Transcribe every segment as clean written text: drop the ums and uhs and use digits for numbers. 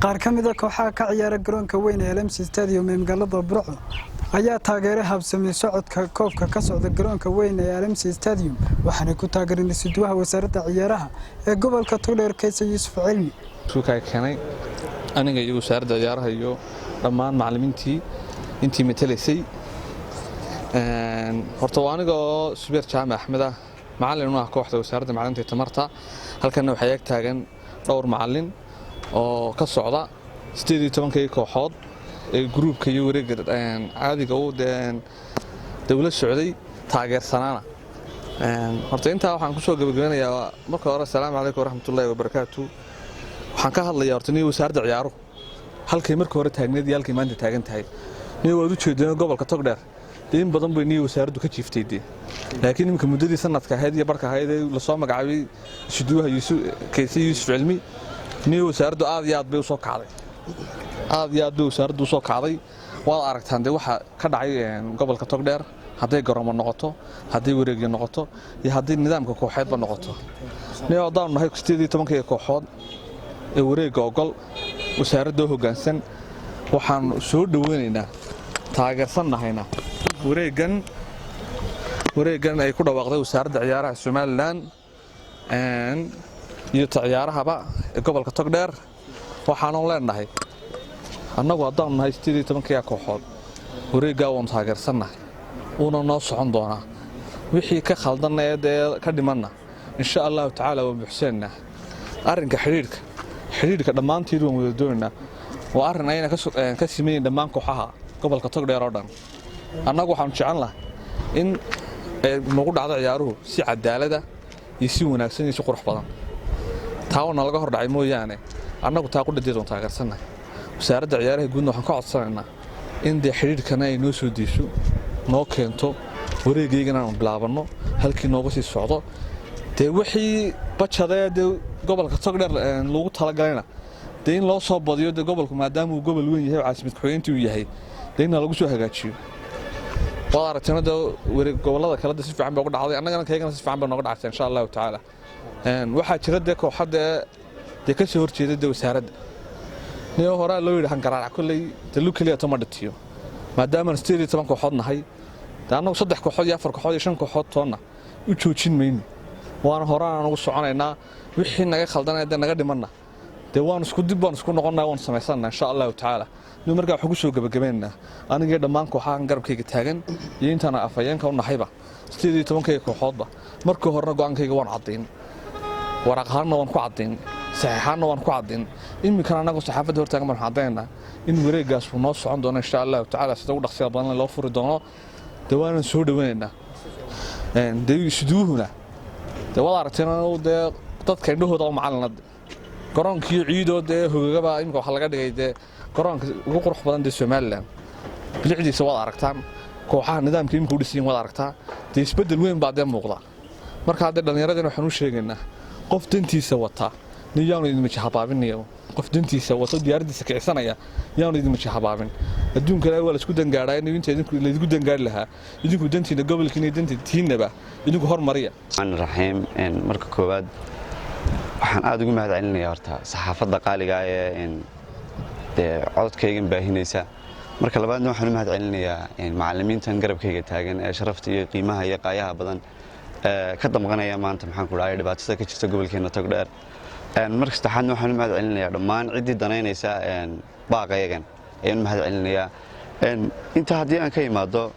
Qaar ka mid a kooxaha ka ciyaara garoonka weyn ee Alamsi Stadium ee magaalada Burco ayaa taageeray habsami socodka koobka ka socda garoonka weyn ee Alamsi Stadium, waxaana ku taageereen isuduwaha wasaaradda ciyaaraha ee gobolka Togdheer, Kayse Yuusuf Cilmi. Suukaa keenay aniga iyo wasaaradda ciyaaraha iyo dhammaan macallimiintii intii matalaysay. Horta waa aniga oo Subeer Jaamac Axmed ah, macallin u ah kooxda wasaaradda macallinta iyo tamarta. Halkanna waxaa ag taagan dhowr macallin oo ka socda 18-kii kooxood ee gruubka iyo wareegga caadiga u dawla socday taageersanaana. Horta intaa waxaan kusoo gabagabanayaa, marka hore asalaamu calaykum waraxmatullaahi wabarakaatu. Waxaan ka hadlayaa horta niyo wasaaradda ciyaaruhu halkay marka hore taagneed iyo halkay maanta taagan tahay. Niyo waad u jeedeen gobolka Togdheer dee in badan bay niyo wasaaraddu ka jiiftay dee, laakiin iminka muddadii sanadka ahayd iyo barka ahayd ee lasoo magacaabay isuduwaha Kayse Yuusuf Cilmi, niyo wasaaraddu aad iyo aad bay usoo kacday, aad iyo aad bay wasaaraddu usoo kacday. Waad aragtaan dee waxa ka dhacay gobolka Togdheer, hadday garoomo noqoto, hadday wareegyo noqoto iyo hadday nidaamka kooxeedba noqoto. Niyo haddaanu nahay 18-kii kooxood ee wareegga ogol wasaaradda hoggaansan, waxaan soo dhoweynaynaa, taageersannahayna wareeggan ay ku dhawaaqday wasaaradda ciyaaraha Somaliland iyo ta ciyaarahaba ee gobolka Togdheer. Waxaanu leenahay annagu haddaanu nahay 18-kii kooxood, wareeggaa waanu taageersannahay, wuuna noo socon doonaa. Wixii ka khaldanna ee dee ka dhimanna, insha Allahu tacaala, waan buuxsanaynaa. Arrinka xidhiidhka dhammaanteed waan wada doonaynaa. Waa arrin ayna ka simayin dhammaan kooxaha gobolka Togdheer oo dhan. Annagu waxaanu jecel lahay in nagu dhacdo ciyaaruhu si cadaalada iyo si wanaagsan iyo si qurux badan. Taa laga hor dhacay mooyaane, annagu taa qudhadeed waan taageersannahay. Wasaaradda ciyaaraha guudna waxaan ka codsanaynaa in dee xidhiidhkana ay noo soo diiso, noo keento wareegaygana, aanu bilaabanno halkii nooga sii socdo. Dee wixii bajadee dee gobolka Togdheer lagu talagalayna dee in loo soo badiyo dee gobolku, maadaama uu gobol weyn yahay oo caasimad ku-xigeentii uu yahay, dee inna lagu soo hagaajiyo. Waad aragteena dee wareeg gobollada kale de si fiican bay uga dhacday, annagana kaygana si fiican bay nooga dhactay, insha Allahu tacaala. Waxaa jira dee kooxa dee ka soo horjeeda dee wasaaradda. Niyo horaa loo yidhi hangaraac kolley dee lu keliya toma dhitiyo. Maadaamaan 18 kooxood nahay, dee annagu saddex kooxood iyo afar kooxood iyo shan kooxood toonna u joojin mayno, waana horaan ugu soconaynaa. Wixii naga khaldanaya dee naga dhimanna dee waan isku dib baan isku noqonnaa, waan samaysannaa, insha Allahu tacaala. Ni markaa waxaan ku soo gebagabaynaynaa, anigii dhammaan kooxahan garabkayga taagan iyo intaan afhayeenka u nahayba, 18-kayga kooxoodba, markii horena go'aankayga waan caddayn, waraaq ahaanna waan ku caddayn, saxiixaanna waan ku caddayn. Iminkana annagu saxaafadda hortaagan baan caddaynaa in wareeggaas uu noo socon doono, insha Allahu tacaala, sida ugu dhaqsiga badan loo furi doono. Dee waanan soo dhaweynaynaa. Dee isuduuhuna dee waad aragteen, dee dadka indhahooda u macalina garoonkiiyo ciidoo dee hogagaba iminka waxaa laga dhigay dee garoonka ugu qurux badan dee Somaliland. Bilicdiisa waad aragtaan, kooxaha nidaamka iminka u dhisayin waad aragtaa, dee isbeddel weyn baa dee muuqda. Marka dee dhallinyaradina waxaan u sheegaynaa, qof dantiisa wata nin yaanu idin majahabaabinayo. Qof dantiisa wato, diyaaraddiisa kicisanaya, yaanu idin majahabaabin. Adduunkana waa laisku dangaadhaa. Inta laydinku dangaari lahaa, idinku dantiina gobolkiina iyo danta tiinaba idinku hormariya. Raxiim, marka koowaad waxaan aad ugu mahad celinayaa horta saxaafadda qaaliga ee dee cododkaygan baahinaysa. Marka labaadna waxaan u mahad celinayaa macallimiintan garabkayga taagan ee sharafta iyo qiimaha iyo qaayaha badan ka damqanaya maanta, maxaan ku dhahay, dhibaatada ka jirta gobolkeena Togdheer. Marka saddexaadna waxaan u mahad celinayaa dhammaan ciddii danaynaysa baaqayagan ayaan u mahad celinayaa. Inta haddii aan ka imaado,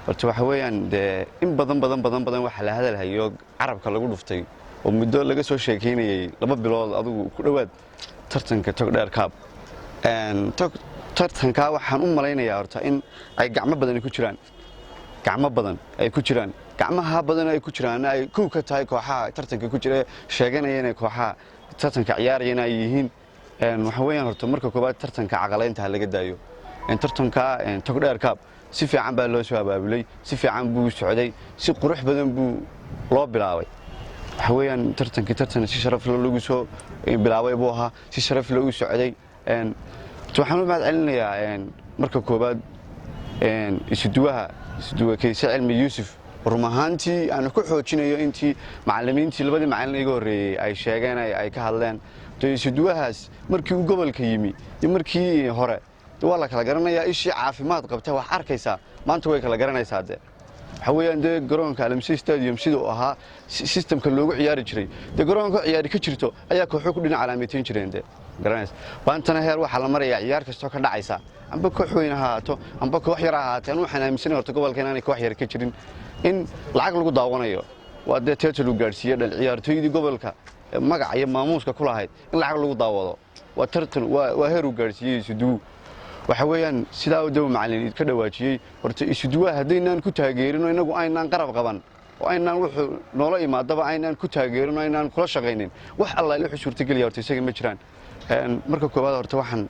horta waxa weeyaan dee in badan badan badan badan waxa la hadalhayo, carabka lagu dhuftay oo muddo laga soo sheekaynayay, 2 bilood adigu ku dhowaad, tartanka Togdheer Cup. Tartankaa waxaan u malaynayaa horta in ay gacmo badani ku jiraan, gacmo badan ay ku jiraan. Gacmaha badan ay ku jiraanna ay kow ka tahay kooxaha tartanka ku jira ee sheeganaya inay kooxaha tartanka ciyaarayana ay yihiin. Waxa weeyaan horta marka koowaad tartanka caqalaynta ha laga daayo. Tartanka Togdheer Cup si fiican baa loo soo abaabulay, si fiican buu socday, si qurux badan buu loo bilaabay. Waxa weeyaan tartankii tartan si sharaf leh lagu soo bilaabay buu ahaa, si sharaf leh u socday. Waxaan u mahad celinayaa marka koowaad isuduwaha, isuduwa Kayse Cilmi Yuusuf. Run ahaantii aan ku xoojinayo intii macallimiintii, labadii macallin iga horreeyey ay sheegeen, ay ka hadleen. Dee isuduwahaas markii uu gobolka yimi iyo markii hore waa la kala garanayaa. Ishii caafimaad qabta wax arkaysaa maanta way kala garanaysaa. Dee waxa weeyaan, dee garoonka Alamsey Stadium siduu ahaa, systemka loogu ciyaari jiray, dee garoonka ciyaari ka jirto ayaa kooxo ku dhinac calaamateyn jireen. Dee garanaysa, maantana heer waxaa la marayaa ciyaar kastoo ka dhacaysa, amba koox weyn ha ahaato amba koox yar ha ahaatee, anu waxaan aaminsanahay horta gobolka inaanay koox yar ka jirin, in lacag lagu daawanayo. Waa dee teetal uu gaadhsiiye dhan ciyaartooydii gobolka magaca iyo maamuuska ku lahayd in lacag lagu daawado. Waa tartan, waa heer uu gaadhsiiyey isuduwu. Waxa weeyaan, sidaa daw macallin ka dhawaajiyey, horta isuduwaha haddaynaan ku taageerino, innagu aynaan qarab qaban oo aynaan wuxuu noola imaadaba aynaan ku taageerin oo aynaan kula shaqaynin, wax allaale wuxuu suurtagelaya horta isaga ma jiraan. Marka koowaad horta waxaan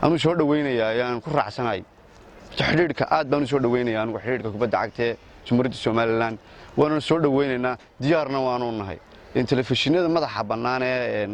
anuu soo dhaweynayaa ayaan ku raacsanahay xidhiidhka. Aad baan u soo dhaweynaya anugu xidhiidhka kubadda cagta ee Jamhuuriyadda Somaliland, waanu soo dhaweynaynaa, diyaarna waanu nahay. Telefishinada madaxa bannaan ee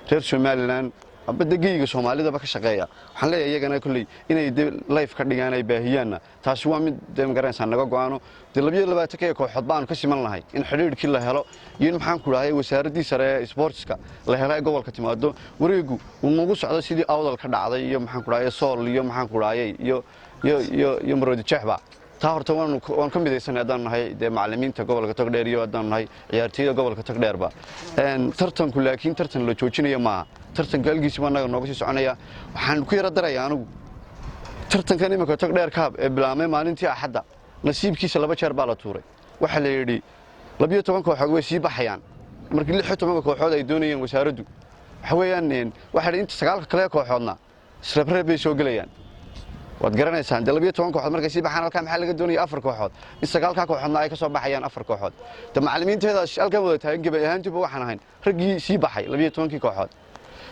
reer Somaliland amba degeyga Soomaalidaba ka shaqeeya, waxaan leeyahay iyagana kolley inay de live ka dhigaan, ay baahiyaanna. Taasi waa mid dee magaranaysaa naga go'aano. Dee 22-ka kooxood baanu ka siman lahay in xidhiidhkii la helo iyo in, maxaan ku dhahay, wasaaraddii sare ee sportska la helo ee gobolka timaado, wareegu uu nagu socdo sidii Awdal ka dhacday iyo, maxaan ku dhahay, Sool iyo, maxaan ku dhahayay, iyo Maroodi Jeexba. Taa horta waan ka midaysanay haddaan nahay dee macallimiinta gobolka Togdheer iyo haddaan nahay ciyaartooyda gobolka Togdheerba. Tartanku laakiin tartan la joojinayo maaha. Tartanka halgiisi baa annaga nooga sii soconaya. Waxaan ku yara daraya anigu tartankan iminka Togdheer Cup ee bilaabmay maalintii Axadda, nasiibkiisa laba jeer baa la tuuray. Waxaa la yidhi 12 kooxood way sii baxayaan markii 16-ka kooxood ay doonayeen wasaaraddu. Waxa weeyaan, waxaa inta sagaalka kale kooxoodna isreebreeb bay soo gelayaan. Waad garanaysaan, dee 12 kooxood markay sii baxaan, halkaa maxaa laga doonaya? Afar kooxood. In sagaalkaa kooxoodna ay ka soo baxayaan afar kooxood. De macallimiinteeda halkan wada taagan gebay ahaantiiba waxaan ahayn raggii sii baxay 12-kii kooxood.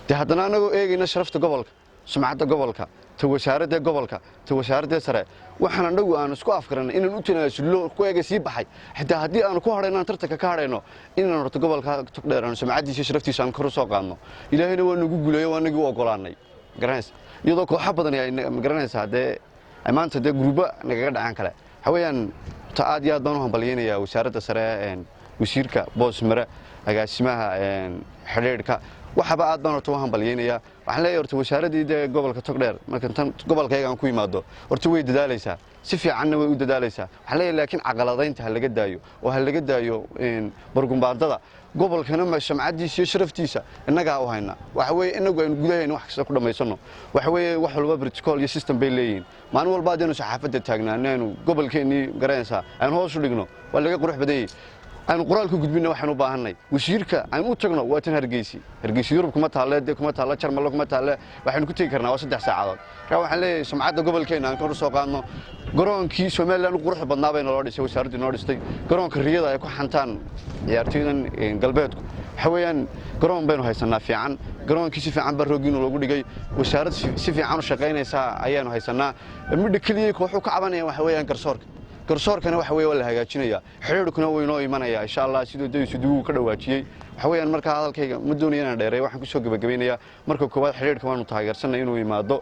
Dee haddana anagoo eegayna sharafta gobolka, sumcadda gobolka, ta wasaaradda gobolka, ta wasaaradda sare, waxaan anagu aan isku afgaranay inaan u tanaasulno ku eega sii baxay. Xitaa haddii aanu ku hadhayno, aan tartanka ka hadhayno, inaan horta gobolka Togdheer aanu sumcaddiisa, sharaftiisa aan kor u soo qaadno. Ilaahayna waa nagu guuleeyo, waa nagii u ogolaanay, garanaysa, iyadoo kooxo badan ay, magaranaysaa, dee ay maanta dee gurubo nagaga dhacaan kale. Waxa weeyaan, ta aad iyo aad baan u hambalyaynayaa wasaaradda sare, wasiirka Boos Mare, agaasimaha xidhiidhka, waxaba aad baan horta u hambalyaynayaa. Waxaan leeyahay horta wasaaraddii dee gobolka Togdheer, marka tan gobolkayga aan ku yimaado, horta way dadaalaysaa, si fiicanna way u dadaalaysaa. Waxaan leeyahay laakiin caqaladaynta ha laga daayo oo ha laga daayo bargumbaadada. Gobolkana shamcaddiisa iyo sharaftiisa innagaa u hayna. Waxa weeye, innagu aynu gudahayna wax kasta ku dhammaysanno. Waxa weeye, wax walba protocol iyo system bay leeyihiin. Maalin walba haddaynu saxaafadda taagnaano, aynu gobolkeennii, garanaysaa, aynu hoos u dhigno, waa laga qurux badan yahay. Aynu qoraal ku gudbinna waxaan u baahannay wasiirka aynu u tagno. Waa tan Hargeysi. Hargeysi Yurub kuma taalle, dee kuma taalle, Jarmallo kuma taalle. Waxaynu ku tegi karnaa waa 3 saacadood. Marka waxaan leeyahay sumcadda gobolkeenna aan kor u soo qaadno. Garoonkii Somaliland u quruxda badnaa bay naloo dhisay, wasaaraddu noo dhistay. Garoonka riyada ay ku xantaan ciyaartooydan galbeedku, waxa weeyaan, garoon baynu haysannaa fiican. Garoonkii si fiican baa roogiinu loogu dhigay. Wasaarad si fiican u shaqaynaysaa ayaanu haysannaa. Midha keliya kooxu ka cabanayaan waxa weeyaan garsoorka. Garsoorkana waxa weeye waa la hagaajinaya, xidhiidhkuna wuu inoo imanaya insha Allah, siduu daysu dugu ka dhawaajiyey. Waxa weeyaan, markaa hadalkayga ma doonayo inaan dheereeyo. Waxaan kusoo gebagabaynayaa, marka koowaad xidhiidhka waanu taageersanay inuu yimaado.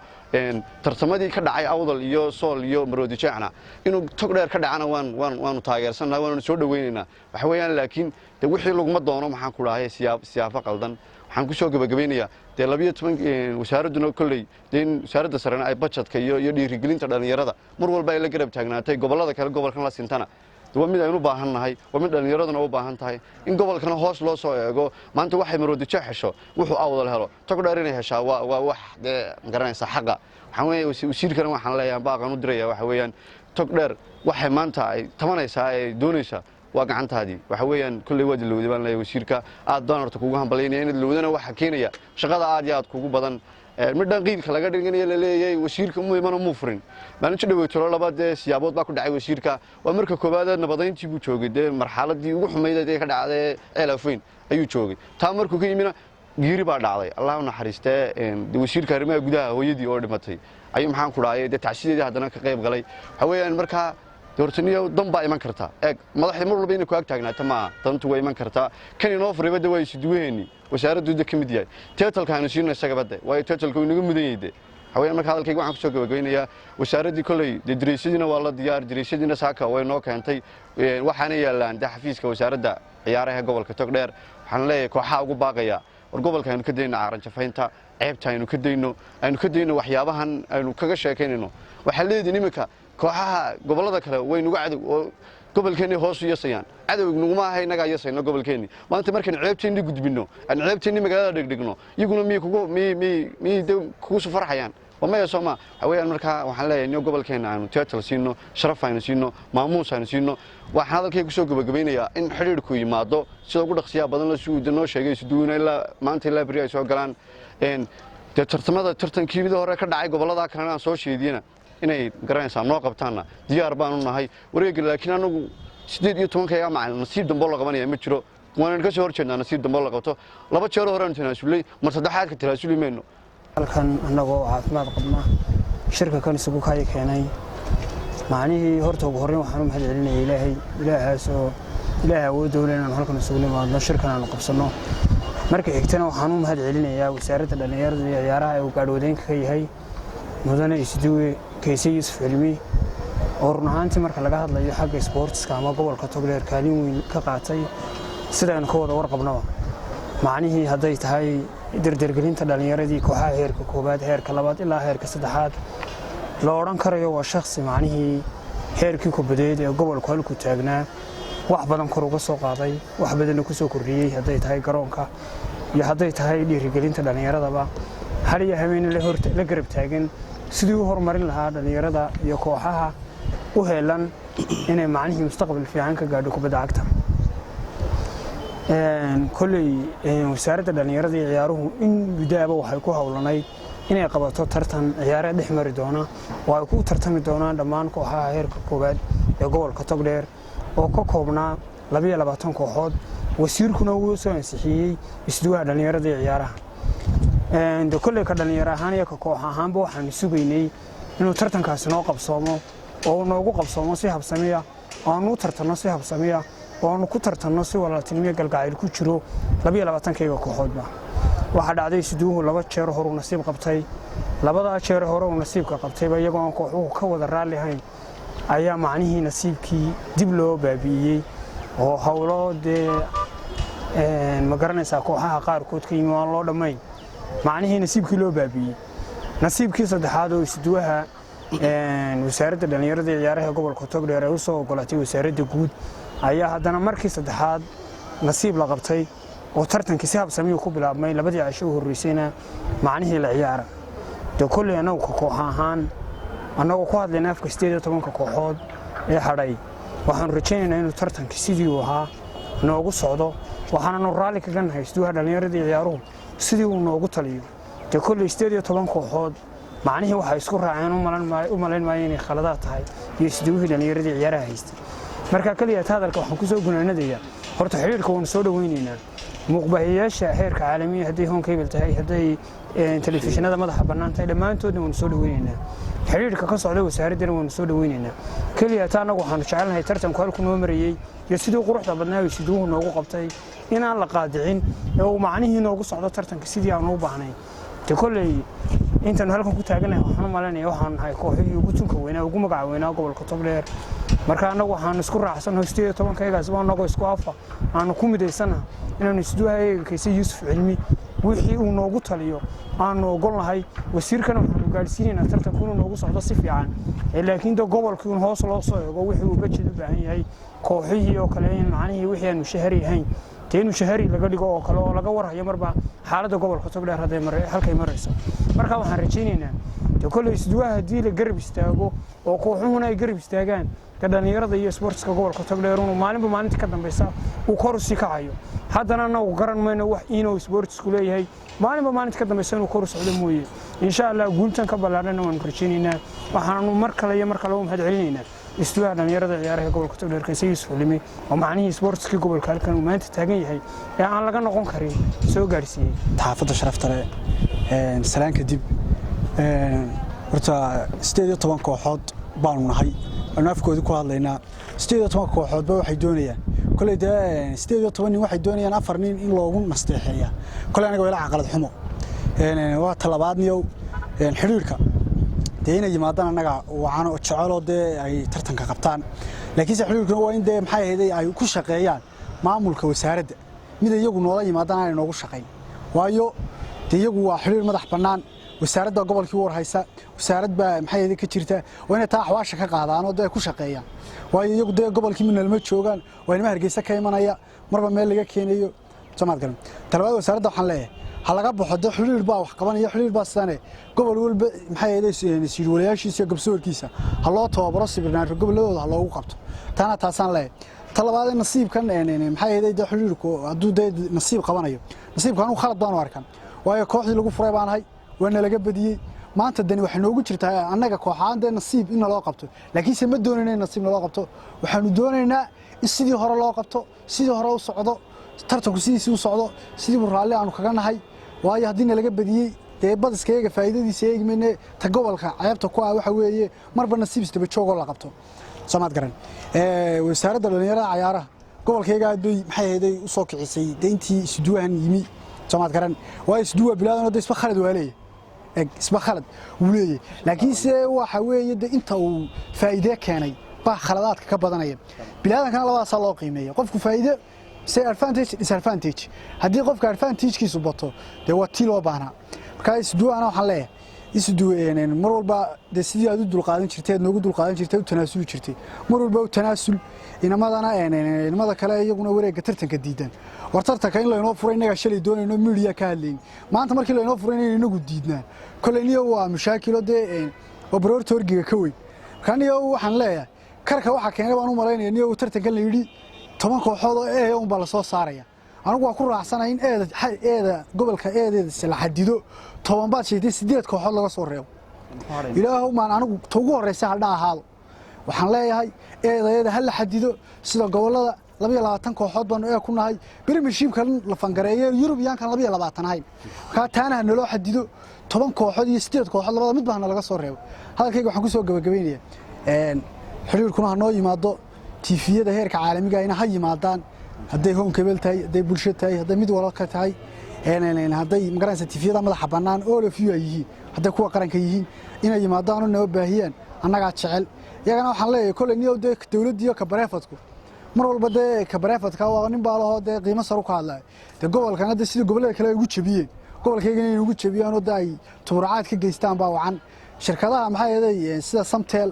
Tartamadii ka dhacay Awdal iyo Sool iyo Maroodi Jeexna inuu Togdheer ka dhacana waan waan waanu taageersannahay, waanu soo dhawaynaynaa. Waxa weeyaan laakiin de wixii laguma doono, maxaan ku dhahay, siyaafo qaldan. Waxaan kusoo gebagabaynayaa, dee 12 wasaaradduna kolley dee in wasaaradda sarena ay budgetka iyo dhiirigelinta dhallinyarada mar walba ay la garab taagnaatay gobollada kale, gobolkan la sintana waa mid aynu u baahan nahay, waa mid dhallinyaraduna u baahan tahay in gobolkana hoos loo soo eego. Maanta waxay Maroodi Jeex hesho, wuxuu Awdal helo, Togdheer inay heshaa waa wax dee magaranaysa xaqa. Waxaan weeye, wasiirkana waxaan leeyahay, baaqan u diraya, waxa weeyaan, Togdheer waxay maanta ay tabanaysaa, ay doonaysaa waa gacantaadii. Waxa weeyaan, kolley waad ilowday baan leeyahay wasiirka. Aad baan horta kugu hambalyaynaya. Inaad ilowdana waxaa keenaya shaqada aad iyo aad kugu badan. Midhan qiilka laga dhiganaya la leeyahay wasiirka muu imano, muu furin maalinta dhaweytolo, laba dee siyaabood baa ku dhacay wasiirka. Waa marka koowaad, nabadayntii buu joogay, dee marxaladii ugu xumayd ee ka dhacday Ceelafweyn ayuu joogay. Taa markuu ka yimina geeri baa dhacday, Allah u naxariistee, wasiirka arrimaha gudaha hooyadii oo dhimatay ayuu, maxaan ku dhahay, dee tacsideedii haddana ka qayb galay. Waxa weeyaan, markaa hortaniyo dan baa iman kartaa. Eeg, madaxda mar walba inay ku ag taagnaato maaha, dantu way iman kartaa. Kan inoo furayba de waa isuduwaheeni, wasaaraddu de ka mid yahay. Teetalka aanu siino isagaba de, waayo teetalka uu inaga mudan yahay. De waxa weeyaan, marka hadalkayga waxaan kusoo gabagabeynayaa, wasaaraddii kolley dee dariisyadiina waa la diyaar, dariisyadiina saaka way noo keentay, waxaana yaallaan dee xafiiska wasaaradda ciyaaraha gobolka Togdheer. Waxaan leeyahay kooxaha ugu baaqaya War gobolka aynu ka dayno caaranjafaynta, ceebta aynu ka dayno, aynu ka dayno waxyaabahan aynu kaga sheekaynayno. Waxaa leedihin iminka kooxaha gobollada kale way nagu cadow oo gobolkeennii hoos u yasayaan. Cadow naguma aha, innagaa yasayno gobolkeennii. Maanta markaynu ceebteennii gudbinno, aan ceebteennii magaalada dhigdhigno, iyaguna miyay kugu miyay miyay miyay de kugu soo farxayaan? Waa maya, soo ma? Waxa weeyaan, markaa waxaan leeyahay niyo gobolkeenna aanu title siino, sharaf aynu siino, maamuus aynu siino. Waxaan hadalkayga kusoo gabagabaynayaa in xidhiidhku yimaado sida ugu dhaqsiyaha badan la si noo sheegay isuduwina ilaa maanta ilaa beri ay soo galaan dee tartamada. Tartankii mid hore ka dhacay gobollada kalena aan soo sheediyena inay garanaysaa noo qabtaanna diyaar baanu nahay wareegga. Laakiin anagu 18-kayga macalin nasiib dambo la qabanaya ma jiro, waanaynu ka soo hor jeednaa nasiib dambo la qabto. Laba jeer hore aanu tanaasulay, mar saddexaadka tanaasuli mayno. Halkan annagoo caafimaad qabna shirka kan isugu kaya keenay, macnihii horta ugu horreyn waxaan u mahad celinaya Ilaahay, Ilaahaasoo Ilaahay awoodda u leh inaanu halkan isugu nimaadno, shirkan aanu qabsanno. Marka xigtana waxaan u mahad celinayaa Wasaaradda Dhallinyarada iyo Ciyaaraha ee uu gaadhwadeenka ka yahay Mudane Isduwe Kayse Yuusuf Cilmi, oo run ahaantii marka laga hadlayo xagga isboortiska ama gobolka Togdheer kaalin weyn ka qaatay, sidaynu ka wada warqabnaba. Macnihii hadday tahay dardargelinta dhallinyaradii kooxaha heerka koowaad, heerka labaad ilaa heerka saddexaad, la odhan karayo waa shakhsi macnihii heerkii kubadeed ee gobolku halku taagnaa wax badan kor uga soo qaaday, wax badanna ku soo kordhiyey, hadday tahay garoonka iyo hadday tahay dhiirigelinta dhallinyaradaba, har iyo habeena la garab taagan sidii u horumarin lahaa dhallinyarada iyo kooxaha u heelan inay macnihii mustaqbal fiican ka gaadho kubadda cagta. Kolley Wasaaradda Dhallinyarada iyo Ciyaaruhu in muddaaba waxay ku howlanayd inay qabato tartan ciyaareed dhex mari doona oo ay ku tartami doonaan dhammaan kooxaha heerka koowaad ee gobolka Togdheer oo ka koobnaa 22 kooxood. Wasiirkuna wuu soo ansixiyey isduwaha dhallinyarada iyo ciyaaraha. De kolley ka dhallinyaro ahaan iyo ka koox ahaanba waxaanu sugaynay inuu tartankaasi noo qabsoomo oo uu noogu qabsoomo si habsamiya, oo aanu u tartanno si habsamiya, oo aanu ku tartanno si walaaltinimo galgacayl ku jiro 22-kayga kooxoodba. Waxaa dhacday isduuhu laba jeer horuu nasiib qabtay. Labadaa jeer hore uu nasiibka qabtayba, iyagoo aan kooxuhu ka wada raalli ahayn, ayaa macnihii nasiibkii dib loo baabi'iyey oo howlo dee ma garanaysaa kooxaha qaarkood ka yimi aan loo dhammayn macnihii nasiibkii loo baabi'iyey. Nasiibkii saddexaad oo isduwaha Wasaaradda Dhallinyarada iyo Ciyaaraha gobolka Togdheer ay u soo ogolaatay wasaaradda guud ayaa haddana markii saddexaad nasiib la qabtay oo tartankii si habsamiyuu ku bilaabmay. Labadii casho u horreysayna macnihii la ciyaara. Dee kolley annagu ka koox ahaan, annagoo ku hadlayna afka 18-ka kooxood ee hadhay, waxaanu rajaynaynaa inuu tartankii sidii uu ahaa noogu socdo, waxaananu raalli kaga nahay isduwaha dhallinyarada iyo ciyaaruhu sidii uu noogu taliyo. Dee kolley 18 kooxood macnihii waxay isku raaceen u malayn maayo inay khaladaad tahay iyo isduwihii dhallinyaradii ciyaaraha haystay. Marka keliya ta hadalka waxaan kusoo gunaanadayaa, horta xidhiidhka waanu soo dhaweynaynaa. Muuqbaahiyayaasha heerka caalamiya, hadday Horn Cable tahay, hadday telefishinada madaxa bannaan tahay, dhammaantoodna waanu soo dhaweynaynaa. Xidhiidhka ka socda wasaaraddana waanu soo dhaweynaynaa. Keliya ta annagu waxaanu jecelnahay tartanku halku noo marayey iyo sidii quruxda badnaa iyo siduuhu noogu qabtay inaan la qaadicin ee uu macnihii noogu socdo tartanka sidii aanu u baahnayn. De kolley intaanu halkan ku taaganahay waxaan u malaynaya waxaanu nahay kooxihii ugu tunka weynaa, ugu magaca weynaa gobolka Togdheer. Marka annagu waxaanu isku raacsannaho 18-kaygaas waa annagoo isku afa aanu ku midaysanaha inaanu isduwahayaga Kayse Yuusuf Cilmi wixii uu noogu taliyo aanu ogolnahay. Wasiirkana waxaanu gaadhsiinaynaa tartanku inuu noogu socdo si fiican, laakiin de gobolkii un hoos loo soo eego wixii uu budget u baahan yahay kooxihii oo kale, in macnihii wixii aanu shahari ahayn dee inuu shahari laga dhigo oo kale oo laga warhayo marba xaaladda gobolka Togdheer hadday halkay marayso. Marka waxaan rajaynaynaa de kolley isduwaha haddii la garab istaago oo kooxuhuna ay garab istaagaan, de dhallinyarada iyo sportska gobolka Togdheer inuu maalinba maalinta ka dambaysa uu kor u sii kacayo. Haddana annagu garan mayno wax inuu sportsku leeyahay, maalinba maalinta ka dambaysa inuu kor u socdo mooye. Insha Allah guultan ka ballaadhana waanu rajaynaynaa. Waxaanu mar kale iyo mar kale u mahad celinaynaa isduwaha dhallinyarada ciyaaraha gobolka Togdheer Kayse Yuusuf Cilmi oo macnihii sportskii gobolka halkan uu maanta taagan yahay ee aan laga noqon karin soo gaadhsiiyey. Saxaafadda sharafta leh, salaan kadib, horta 18 kooxood baanu nahay, aanu afkoodii ku hadlaynaa. 18 kooxoodba waxay doonayaan koley dee 18 nin waxay doonayaan afar nin in loogu nasteexeeya. Koley aniga waa ila caqalad xumo. Waa talabaadniyow, xidhiidhka dee inay yimaadaan annaga wacan jeceloo dee ay tartanka qabtaan, laakiinse xidhiidhkuna waa in dee maxay ahayd ay ku shaqeeyaan maamulka wasaaradda, mid iyagu noola yimaadaan aanay noogu shaqayn. Waayo dee iyagu waa xidhiir madax bannaan, wasaaradda gobolkii war haysa, wasaarad baa maxay ka jirta. Waa inay taa axwaasha ka qaadaan oo dee ku shaqeeyaan, waayo iyagu dee gobolkii midnalama joogaan, waa inama Hargeysa ka imanaya, marba meel laga keenayo, soomaad garan. Talabaad, wasaaradda waxaan leeyahay ha laga baxo dee xidhiir baa wax qabanaya, xidhiir baa sidane. Gobol walba maxay ahayd siirwalayaashiisa iyo gabsoorkiisa ha loo tababaro, sibirnaasho gobolladooda ha loogu qabto. Taana taasaan leeyahay. Ta labaad, nasiibkan maxay ahayd dee xidhiirku hadduu dee nasiib qabanayo, nasiibka anugu khalad baan u arkan, waayo kooxdii lagu furay baan ahay, waa nalaga badiyey. Maanta dani waxay noogu jirtaa annaga kooxahaan dee nasiib in naloo qabto, laakiinse ma doonayna in nasiib naloo qabto. Waxaanu doonaynaa in sidii hore loo qabto, sidii hore u socdo tartanku, sidiisii u socdo, sidii buu raalli aanu kaga nahay. Waayo haddii nalaga badiyey, dee badiska iyaga faa'iidadiisa eegi mayne, ta gobolka ceebta ku ah waxa weeye marba nasiib isdaba joogoo la qabto, soomaad garan. Wasaaradda dhallinyarada cayaaraha gobolkayga aad bay maxay ahayday u soo kicisay dee intii isuduwahan yimi, soomaad garan. Waayo isuduwa bilaadan de isba khalad waa leeyahay, eg isba khalad wuu leeyahay, laakiinse waxa weeye de inta uu faa'iide keenay baa khaladaadka ka badanaya. Bilaadankana labadaasaa loo qiimeeya qofku, faa'iide se advantage, disadvantage. Haddii qofka advantagekiisu bato, dee waa tii loo baahnaa. Markaa isduwana waxaan leeyahay, isdu mar walba dee sidii aad u dulqaadan jirtay, aad noogu dulqaadan jirtay, u tanaasuli jirtay, mar walba u tanaasul. Inamadana, inamada kale iyaguna wareegga tartanka diidan, war tartanka in laynoo furay innagaa shalay doonayno, media ka hadlayn. Maanta markii laynoo furay inaynu inagu diidnaa, kolley niyo waa mashaakilo dee waa baroorta horgiga ka weyn. Marka niyo waxaan leeyahay karka waxaa keenay baan u malaynaya niyo tartankan la yidhi 10 kooxood oo eeya unbaa lasoo saaraya. Anigu waa ku raacsanay in eeda eeda gobolka eedeeda la xadido. 10 baad sheegtay, 8 kooxood laga soo reebo. Ilaahow maan anigu ta ugu horreysa haldha ahaado. Waxaan leeyahay eeda ha la xadido sida gobolada. 22 kooxood baanu ee ku nahay premiershipka la fangareeye Yurub iyaankan 22 ahayn. Markaa taana ha naloo xadido, 10 kooxood iyo 8 kooxood labada midba ha nalaga soo reebo. Hadalkayga waxaan ku soo gabagabaynayaa, xiriirkuna ha noo yimaado, TV-yada heerka caalamiga ina ha yimaadaan, hadday Home Cable tahay, hadday Bulsho tahay, hadday mid walalka tahay, hadday magaranaysa TV-yada madaxa bannaan, all of you ay yihiin, hadday kuwa qaranka yihiin, inay yimaadaan oo noo baahiyaan, annagaa jecel. Iyagana waxaan leeyahay kolley niyow dee dowladdiiyo ka private-ku mar walba dee ka private-ka waa nin baa lahoo dee qiimo sar u ka hadlaya. Dee gobolkana dee sidii gobollada kale ay ugu jebiyeen, gobolkaygana inay ugu jebiyaan oo dee ay tuburacaad ka geystaan baa wacan. Shirkadaha maxaa yeelay sida Samtel,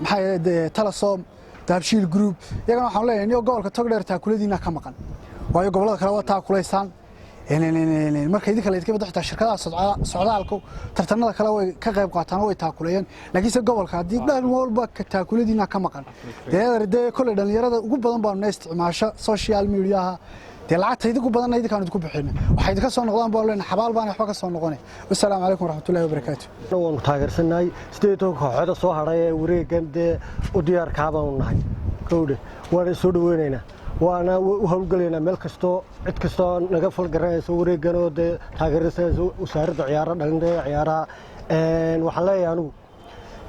maxaa yeelay Telesom, Dahabshiil Group, iyagana waxaan leeyahay niyo gobolka Togdheer taakuladiina ka maqan, waayo gobollada kale waa taakulaysaan. Marka idinka la idinka bado, xitaa shirkadaha socdaalku tartanada kale way ka qayb qaataan oo way taakuleeyaan, laakiinse gobolka haddii dhan walba taakuladiina ka maqan, dee dee kolley dhallinyarada ugu badan baanu na isticmaasho social mediaha, dee lacagta idinku badanna idinkaan idinku bixina, waxay idinka soo noqdaan baan leenahay, xabaal baan waxba ka soo noqonay. Wassalaamu calaykum waraxmatullahi wabarakaatu. Waanu taageersannahay 18 kooxooda soo hadhay ee wareegan dee u diyaarkaa baanu nahay kowdhe, waana soo dhaweynaynaa, waana u howlgelaynaa meel kastoo cid kastoo naga falgaranayso wareegan oo dee taageersanayso wasaaradda ciyaaraha, dhalinta ciyaaraha. Waxaan leeyahay anigu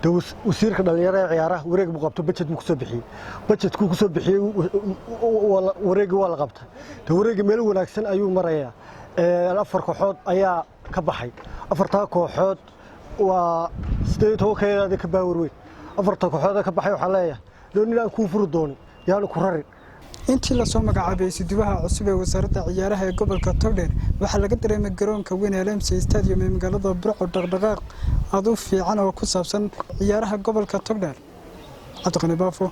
de wasiirka dhalinyarada ee ciyaaraha wareeg buu qabto, budget buu kusoo bixiyey, budgetkuu kusoo bixiyey wareegii waa la qabtay. De wareegii meel wanaagsan ayuu marayaa. Afar kooxood ayaa ka baxay. Afartaa kooxood waa 18-keedaadi ka baawar weyn. Afarta kooxood ka baxay waxaan leeyahay nin aan kuu furi doonin yaanu ku rarin. Intii lasoo magacaabay isuduwaha cusub ee wasaaradda ciyaaraha ee gobolka Togdheer, waxaa laga dareemay garoonka weyn ee Lemsi Stadium ee magaalada Burco dhaqdhaqaaq aad u fiican oo ku saabsan ciyaaraha gobolka Togdheer. Cabdiqani Baafo.